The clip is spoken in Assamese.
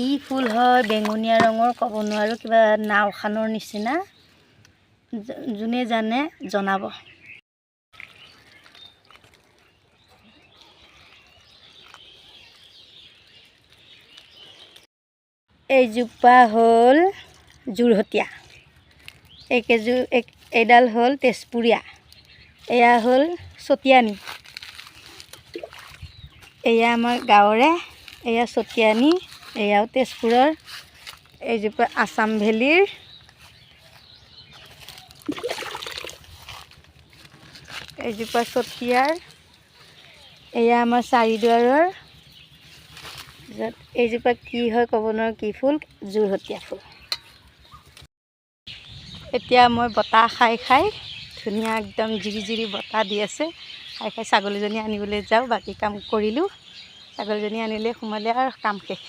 কি ফুল হয়, বেঙুনীয়া ৰঙৰ, ক'ব নোৱাৰোঁ, কিবা নাওখনৰ নিচিনা। যোনে জানে জনাব। এইজোপা হ'ল যোৰহতীয়া, এইকেইযোৰ এইডাল হ'ল তেজপুৰীয়া, এয়া হ'ল চতিয়ানী, এয়া আমাৰ গাঁৱৰে, এয়া চতিয়ানী, এয়াও তেজপুৰৰ, এইজোপা আছাম ভেলীৰ, এইজোপা চতিয়াৰ, এয়া আমাৰ চাৰিদুৱাৰৰ। তাৰপিছত এইজোপা কি হয় ক'ব নোৱাৰোঁ, কি ফুল, যোৰহতীয়া ফুল। এতিয়া মই বতাহ খাই খাই ধুনীয়া একদম জিৰি জিৰি বতাহ দি আছে, খাই খাই ছাগলীজনী আনিবলৈ যাওঁ। বাকী কাম কৰিলোঁ, ছাগলীজনী আনিলে সোমালে আৰু কাম শেষ।